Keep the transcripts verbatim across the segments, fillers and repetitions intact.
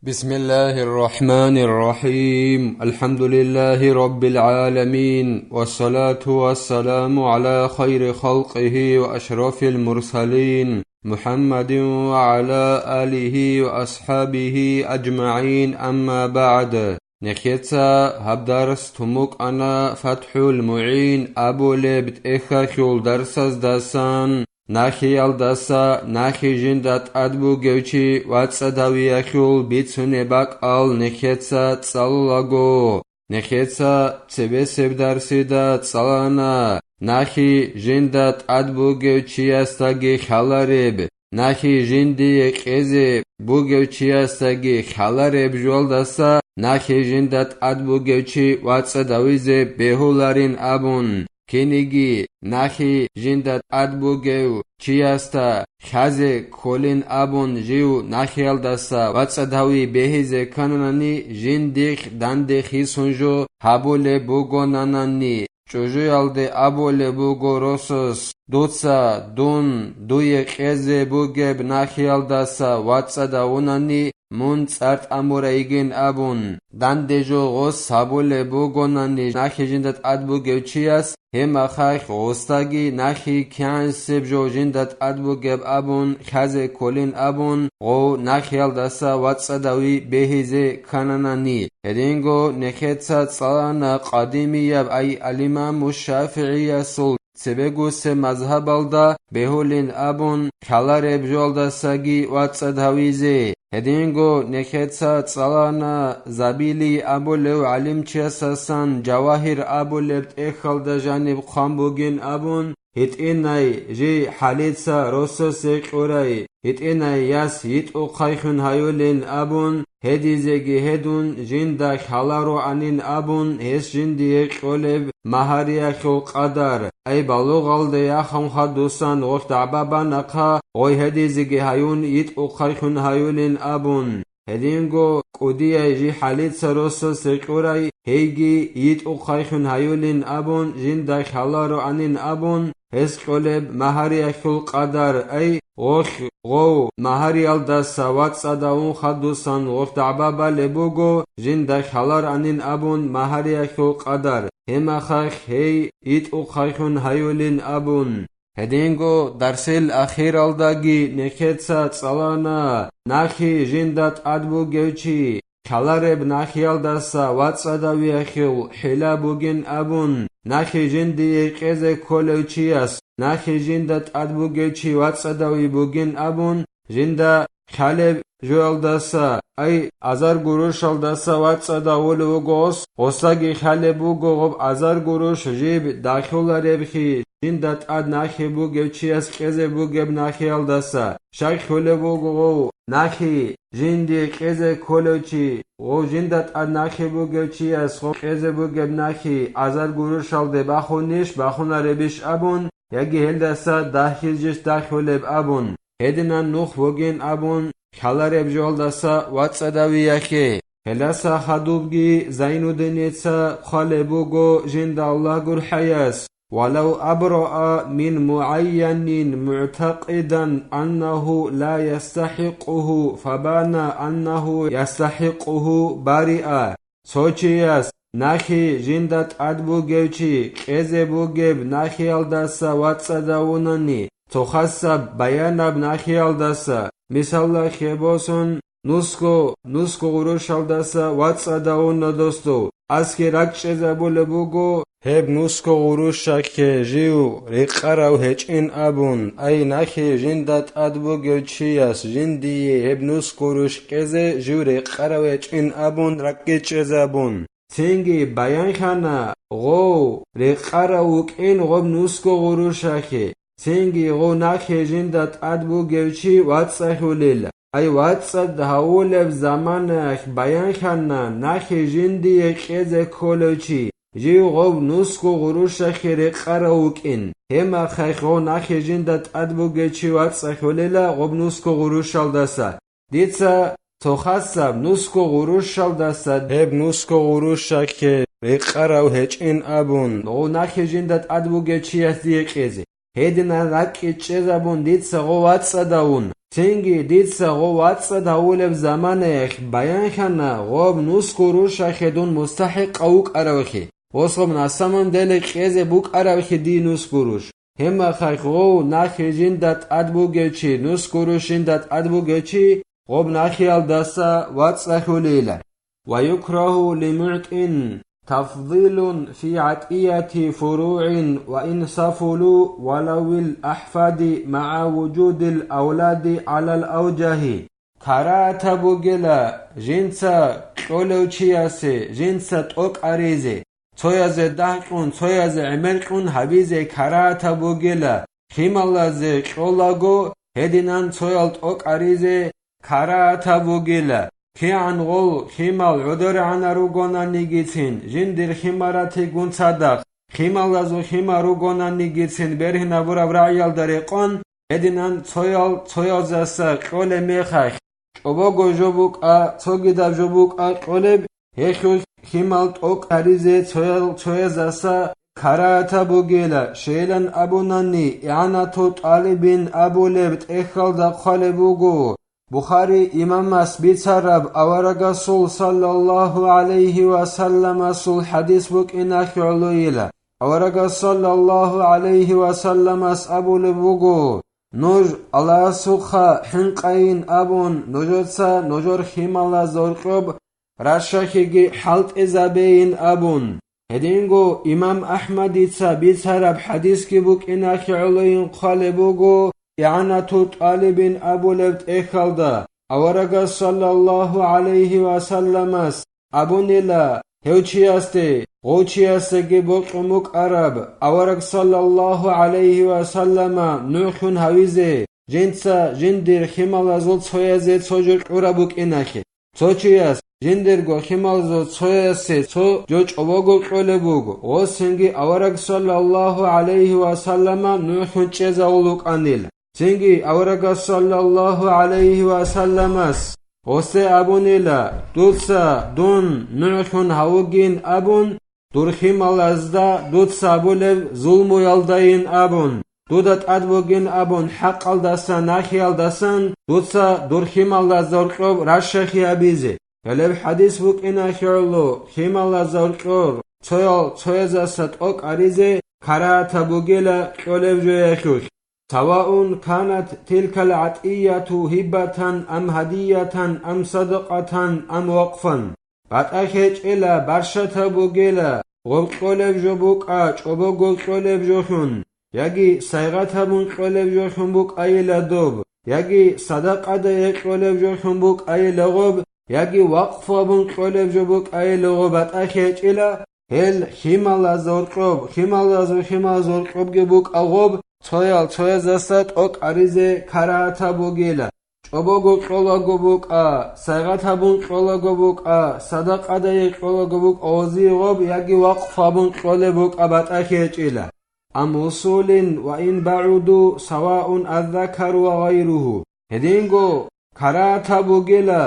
بسم الله الرحمن الرحيم. الحمد لله رب العالمين، والصلاة والسلام على خير خلقه وأشرف المرسلين، محمد وعلى آله وأصحابه أجمعين، أما بعد. Нехеца гьаб дарс тун букӀана ФатхӀул МугӀин абулеб тӀехьалъул дарсаздасан, нахиялдаса нахи жинда тӀад бугев чи вацӀцӀадавиялъул бицунеб бакӀал нехеца цӀалулаго. Нехеца цебесеб дарсида цӀалана нахи жинда тӀад бугев чиясдаги хьалареб, нахи жиндие кьезе бугев чиясдаги хьалареб жоялдаса нахи жинда тӀад бугев чи вацӀцӀадавизе бегьуларин абун, киниги нахи жинда тӀад бугев чиясда хьазе кколин абун жив нахиялдаса вацӀцӀадавизе бегьизе ккананани, жиндихъ данде хисун жо гьабулеб бугонанани, чӀужуялде абулеб буго росас: «Дуца дун дуе кьезе бугеб нахиялдаса вацӀцӀадавунани, мун цӀар тӀамурай йигин», — абун. Данде жо гъос гьабулеб бугонани нахи жинда тӀад бугев чияс, гьеб мехалъ гъосдаги нахи кигӀансеб жо жинда тӀад бугеб абун хьазе кколин абун, гъов нахиялдаса вацӀцӀадавизе бегьизе ккананани. Гьединго нехеца цӀалана къадимияб, ай, ал-Имаму ШафигӀиясул цебегусеб мазгьабалда бегьулин абун хьалареб жоялдасаги вацӀцӀадавизе. Гьединго нехеца цӀалана Забили абулев гӀалимчиясасан Жавагьир абулеб тӀехьалда жаниб хъван бугин абун, гьитӀинай жий хӀалица росасе кьурай, гьитӀинай яс йитӀухъайхун гьаюлин абун, гьедизеги гьедун жинда хьалароанин абун, гьес жиндие кьолеб магьариялъул къадар, ай, балугъалде яхун хадусан гъолъ дагӀба банахъа, гъой гьедизеги гьаюн йитӀухъайхун гьаюлин абун. Гьединго кӀудияй жий хӀалица росасе кьурай, гьейги йитӀухъайхун гьаюлин абун, жинда хьалароанин абун, гьес кьолеб магьариялъул къадар, ай, гъолъ гъов магьариялдаса вацӀцӀадавун хадусан гъолъ дагӀба балеб буго, жинда хьалароанин абун магьариялъул къадар, гьеб мехалъ гьей йитӀухъайхун гьаюлин абун. Гьединго дарсил ахиралдаги нехеца цӀалана нахи жинда тӀад бугев чи хьалареб нахиялдаса вацӀцӀадавиялъул хӀила бугин абун, нахи жиндие кьезе кколев чияс нахи жинда тӀад бугев чи вацӀцӀадави бугин абун, жинда хьалеб жоялдаса, ай, азар гурушалдаса вацӀцӀадавулев вуго гъос, гъосаги хьалеб буго гъоб азар гуруш жиб дахуларебхъи, жинда тӀад нахи бугев чияс кьезе бугеб нахиялдаса. Щай хьулеб буго гъов нахи жиндие кьезе кколев чи, гъов жинда тӀад нахи бугев чияс гъов кьезе бугеб нахи азар гурушалде бахунищ, бахунаребищ абун, яги гьелдаса дагьлъизищ дагьулеб абун, гьединан нух бугин абун, хьалареб жоялдаса вацӀцӀадавиялъе. Гьелдаса хадубги Зайнуддиница хъвалеб буго жинда Аллагь гурхӀаяс: «ولو أبرأ من معين معتقدا أنه لا يستحقه فبان أنه يستحقه برئ». Цо чияс нахи жинда тӀад бугев чи кьезе бугеб нахиялдаса вацӀцӀадавунани, цо хасаб баянаб нахиялдаса, мисалалъе босун, нусго, нусго гъурущалдаса вацӀцӀадавуна досдов, аскӀи ракӀчӀезабулеб буго, гьеб нусго гъурущалъе жив рекъарав гьечӀин абун, ай, нахи жинда тӀад бугев чияс жиндие гьеб нусго гъурущ кьезе жив рекъарав гьечӀин абун ракӀчӀезабун. Цинги баянхана гъов рекъарав вукӀин гъоб нусго гъурущалъе, цинги гъов нахи жинда тӀад бугев чи вацӀцӀалъулел. Ай, вацӀцӀад гьавулеб заманаялъ баянхана нахи жиндие кьезе кколев чи, жив гъов нусго гъурущалъе рекъарав вукӀин, гьеб мехалъ гъов нахи жинда тӀад бугев чи вацӀцӀалъулела гъоб нусго гъурущалдаса. Дица цо хасаб нусго гъурущалдаса гьеб нусго гъурущалъе рекъарав гьечӀин абун, гъов нахи жинда тӀад бугев чияс дие кьезе. Гьединан ракӀчӀезабун дица гъов вацӀцӀадавун, Цинги дица гъов вацӀцӀад гьавулеб заманаялъ баянлъана гъоб нусго рушахъе дун мустахӀикъав вукӀаравлъи, гъос гъоб на самом деле кьезе букӀаравлъи дие нусго руш. Гьебмехалъ гъов нахъе жинда тӀад бугев чи, нусго руш жинда тӀад бугев чи гъоб нахъеялдаса вацӀцӀалъулейила. ويكره لمعط تفضيل في عطية فروع وإن سفلوا ولو الأحفاد مع وجود الأولاد على الأوجه. Карагьатаб бугела жинца кьолев чиясе жинца тӀокӀ гьаризе, цоязе дагь кьун, цоязе гӀемер кьун гьабизе карагьатаб бугела, лъималазе кьолаго гьединан цоял тӀокӀ гьаризе карагьатаб бугела, кигӀан гъол лъимал гӀодорегӀанал ругонанигицин, жиндир лъимал ратигун цадахъ, лъималазул лъимал ругонанигицин бергьинабураб рагӀиялда рекъон, гьединан цоял цоязаса кьолеб мехалъ, чӀобого жо букӀа, цогидаб жо букӀа кьолеб, гьелъул лъимал тӀокӀ гьаризе цоял цоязаса карагьатаб бугела, щайилан абунани, ИгӀанату тӀалибин абулеб тӀехьалда хъвалеб буго, Бухари имамас бицараб аварагасул саллаллагьу гӀалайгьи ва салламасул хӀадис букӀиналъе гӀолойила. Аварагас саллаллагьу гӀалайгьи ва салламас абулеб буго: «Нуж Аллагьасухъа хӀинкъайин абун, нужеца нужер лъималаз гьоркьоб ращахьеги хӀалтӀизабейин», – абун. Гьединго имам Ахмадица бицараб хӀадисги букӀиналъе гӀолойин хъвалеб буго, ИгӀанату тӀалибин абулеб тӀехьалда, аварагас саллаллагьу гӀалайгьи ва салламас абунила гьев чиясде, гъов чиясдаги бокьун букӀараб, авараг саллаллагьу гӀалайгьи ва саллама нугӀлъун гьавизе, жинца жиндир лъималазул цоязе цо жо кьураб букӀиналъе. Цо чияс жиндирго лъималазул цоясе цо жо чӀобого кьолеб буго, гъосинги авараг саллаллагьу гӀалайгьи ва саллама нугӀлъун чӀезавул вукӀанила. Цинги аварагас саллаллагьу гӀалайгьи ва салламас гъосде абунила: «Дуца дун нугӀлъун гьавугин абун, дур лъималазда дуца абулеб зулмуялдайин абун, дуда тӀад бугин абун хӀакъалдасан, нахиялдасан дуца дур лъималазда гьоркьоб ращахъе гьабизе». Гьелеб хӀадис букӀиналъе гӀоло лъималазда гьоркьор цоял цоязаса тӀокӀ гьаризе карагьатаб бугела кьолеб жоялъулъ. سواء كانت تلك العطية هبة أم هدية أم صدقة أم وقفا. БатӀа гьечӀела, барщатаб бугела, гъоб кьолеб жо букӀа, чӀобого кьолеб жолъун, яги сайгъат гьабун кьолеб жолъун букӀайила доб, яги садакъадае кьолеб жолъун букӀайила гъоб, яги вакъф гьабун кьолеб жо букӀайила гъоб, батӀа гьечӀела, гьел лъималазда гьоркьоб, лъималазул лъималазда гьоркьобги букӀа гъоб, цоял цоязаса тӀокӀ гьаризе карагьатаб бугела. ЧӀобого кьолаго букӀа, сайгъат гьабун кьолаго букӀа, садакъадае кьолаго букӀа, гъозие гъоб яги вакъф гьабун кьолеб букӀа, батӀа гьечӀела. أم وصول وإن بعدوا سواء الذكر وغيره. Гьединго карагьатаб бугела,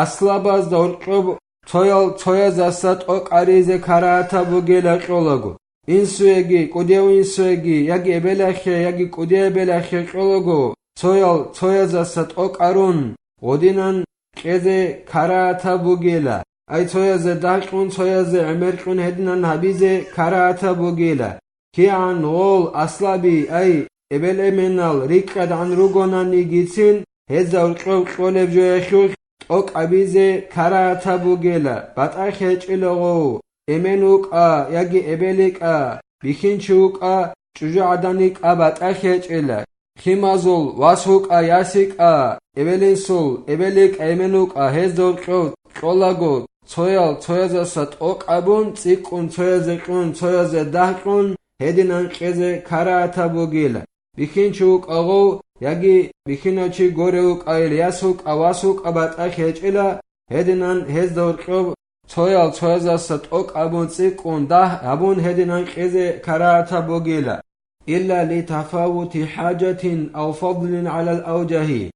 аслабазда гьоркьоб цоял цоязаса тӀокӀ гьаризе карагьатаб бугела кьолаго. Инсуеги, кӀудияв инсуеги, яги эбелахъе, яги кӀудияй эбелахъе кьолаго, цоял цоязаса тӀокӀ гьарун, гъодинан кьезе карагьатаб бугела. Ай цоязе дагь кьун, цоязе гӀемер кьун гьединан гьабизе карагьатаб бугела. КигӀан гъол аслаби, ай эбел-эменал рикӀкӀадгӀан ругонанигицин, гьезда гьоркьоб кьолеб жоялъулъ тӀокӀ гьабизе карагьатаб бугела, батӀа гьечӀела гъов, эмен вукӀа яги эбел йикӀа, бихьинчи вукӀа, чӀужугӀадан йикӀа, батӀа гьечӀела. Лъимазул вас вукӀа, яс йикӀа, эбел-инсул эбел йикӀа, эмен вукӀа, гьезда гьоркьоб кьолаго, цоял цоязаса тӀокӀ абун, цӀикӀкӀун цоязе кьун, цоязе дагь кьун, гьединан кьезе карагьатаб бугела. Бихьинчи вукӀа гъов, яги бихьинав чи горе вукӀайила, яс вукӀа, вас вукӀа, батӀа гьечӀела, гьединан гьезда гьоркьоб цоял цоязаса тӀокӀ абун, цӀикӀкӀун дагь гьабун, гьединан кьезе карагьатаб бугела. إلا لتفاوت حاجة أو فضل على الأوجه.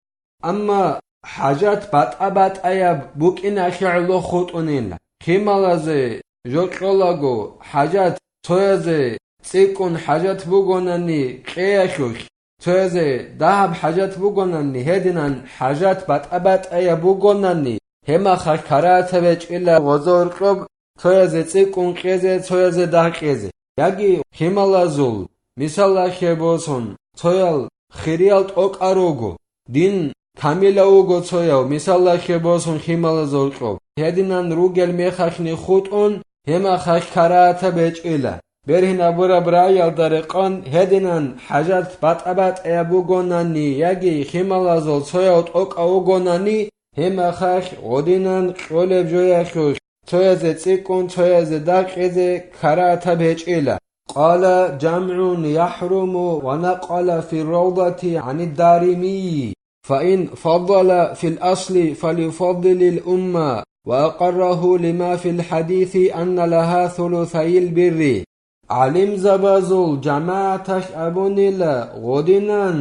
Амма хӀажат батӀа-батӀаяб букӀиналъе гӀоло хутӀунила. Лъималазе жо кьолаго, хӀажат цоязе цӀикӀкӀун хӀажат бугонани кьеялъулъ, цоязе дагьаб хӀажат бугонани, гьединан хӀажат батӀа-батӀаяб бугонани, гьемахалъ карагьатаб гьечӀила гъоза гьоркьоб цоязе цӀикӀкӀун кьезе, цоязе дагь кьезе. Яги хималазул, мисалалъе босун, цоял хириял тӀокӀал руго, дин камилав вуго цояв, мисалалъе босун, хималазул гьоркьоб. Гьединан ругел мехалъни хутӀун, гьемахалъ карагьатаб гьечӀила. Бергьинабураб рагӀиялда рекъон гьединан хӀажат батӀа-батӀаяб бугонани яги хималазул цояв тӀокӀав вугонани, гьемахалъ гъодинан кьолеб жоялъулъ цоязе цӀикӀкӀун, цоязе дагь кьезе карагьатаб гьечӀила. قال جمع يحرم ونقل في الروضة عن الدارمي، فإن فضل في الأصل فليفضل الأمة، وأقره لما في الحديث أن لها ثلثي البر. ГӀалимзабазул жамагӀаталъ абунила гъодинан,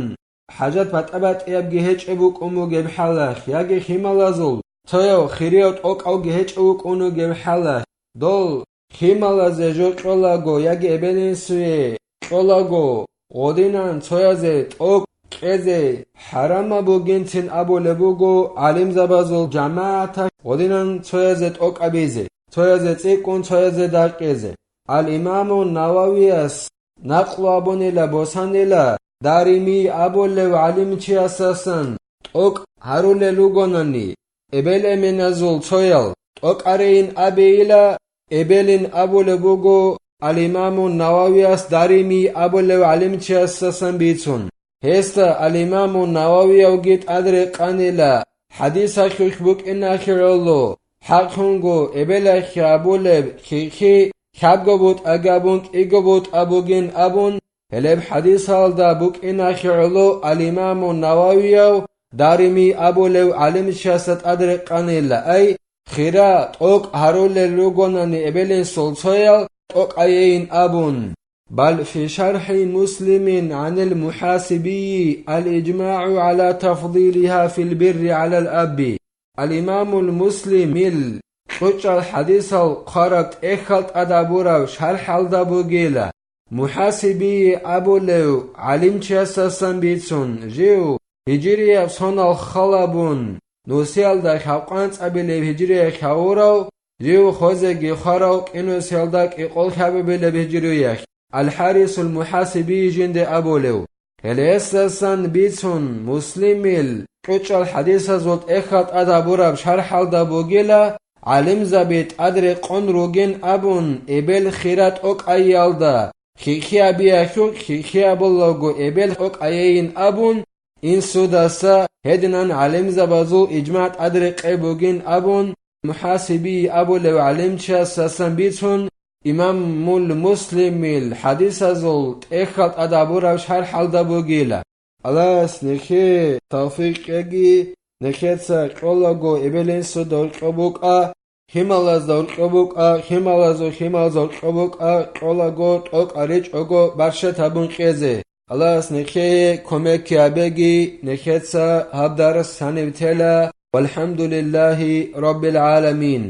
хӀажат батӀа-батӀиябги гьечӀеб букӀун бугеб хӀалалъ, яги хималазул цояв хирияв тӀокӀавги гьечӀев вукӀун вугеб хӀалалъ, дол хималазе жо кьолаго яги эбел-инсуе кьолаго, гъодинан цоязе тӀокӀ кьезе хӀарамаб бугинцин абулеб буго гӀалимзабазул жамагӀаталъ, гъодинан цоязе тӀокӀ абизе, цоязе цӀикӀкӀун, цоязе дагь кьезе. Ал-Имаму Нававияс накълу абунила, босанила, Дарими абулев гӀалимчиясасан тӀокӀ гьарулел ругонани, эбел-эменазул цоял тӀокӀарейин абейила, эбелин абулеб буго ал-Имаму Нававияс Дарими абулев гӀалимчиясасан бицун. Гьесда ал-Имаму Нававиявги тӀадрекъанила, хӀадисалъулъ букӀиналъе гӀоло, хӀакълъунго эбелалъе абулеб хихи хьабго бутӀа габун кӀиго бутӀа бугин абун, гьелеб хӀадисалда букӀиналъе гӀоло ал-Имаму Нававияв Дарими абулев гӀалимчиясда тӀадрекъанила, ай, хира тӀокӀ гьарулел ругонани эбел-инсул цоял тӀокӀайейин абун. بل في شرح مسلم عن المحاسبي الإجماع على تفضيلها في البر على الأب. Ал-Имамул Муслимил кьучӀал хӀадисал хъвараб тӀехьал тӀад гьабураб шархӀалда бугила, МухӀасибие абулев гӀалимчиясасан бицун, жив гьижрияб сонал халабун, нусиялда хӀалкъанцӀабилеб гьижрия хьавурав, жив хозеги хварав кӀинусиялда кӀикъол хӀабабилеб гьижриялъ, Ал-ХӀарисул МухӀасибие жинде абулев. Гьелесасан бицун, Муслимил кьучӀал хӀадисазул тӀехьал тӀад гьабураб шархӀалда бугила, гӀалимзаби тӀад рекъон ругин абун, эбел хира тӀокӀайялда, хихиябиялъул хихиябулаго эбел тӀокӀайейин абун, инсудаса гьединан гӀалимзабазул ижмагӀ тӀад рекъей бугин абун, МухӀасибие абулев гӀалимчиясасан бицун, Имамул Муслимил хӀадисазул тӀехьал тӀад гьабураб шархӀалда бугила. Аллагьас нехее тавфикъ кьеги, нехеца кьолаго эбел-инсуда гьоркьоб букӀа, хималазда гьоркьоб букӀа, хималазул хималазда гьоркьоб букӀа, кьолаго, тӀокӀаричӀого барщат гьабун кьезе. Аллагьас нехее кумекги гьабеги, нехеца гьаб дарс гьаниб тела. ВалхӀамдулиллагьи раббил гӀаламин.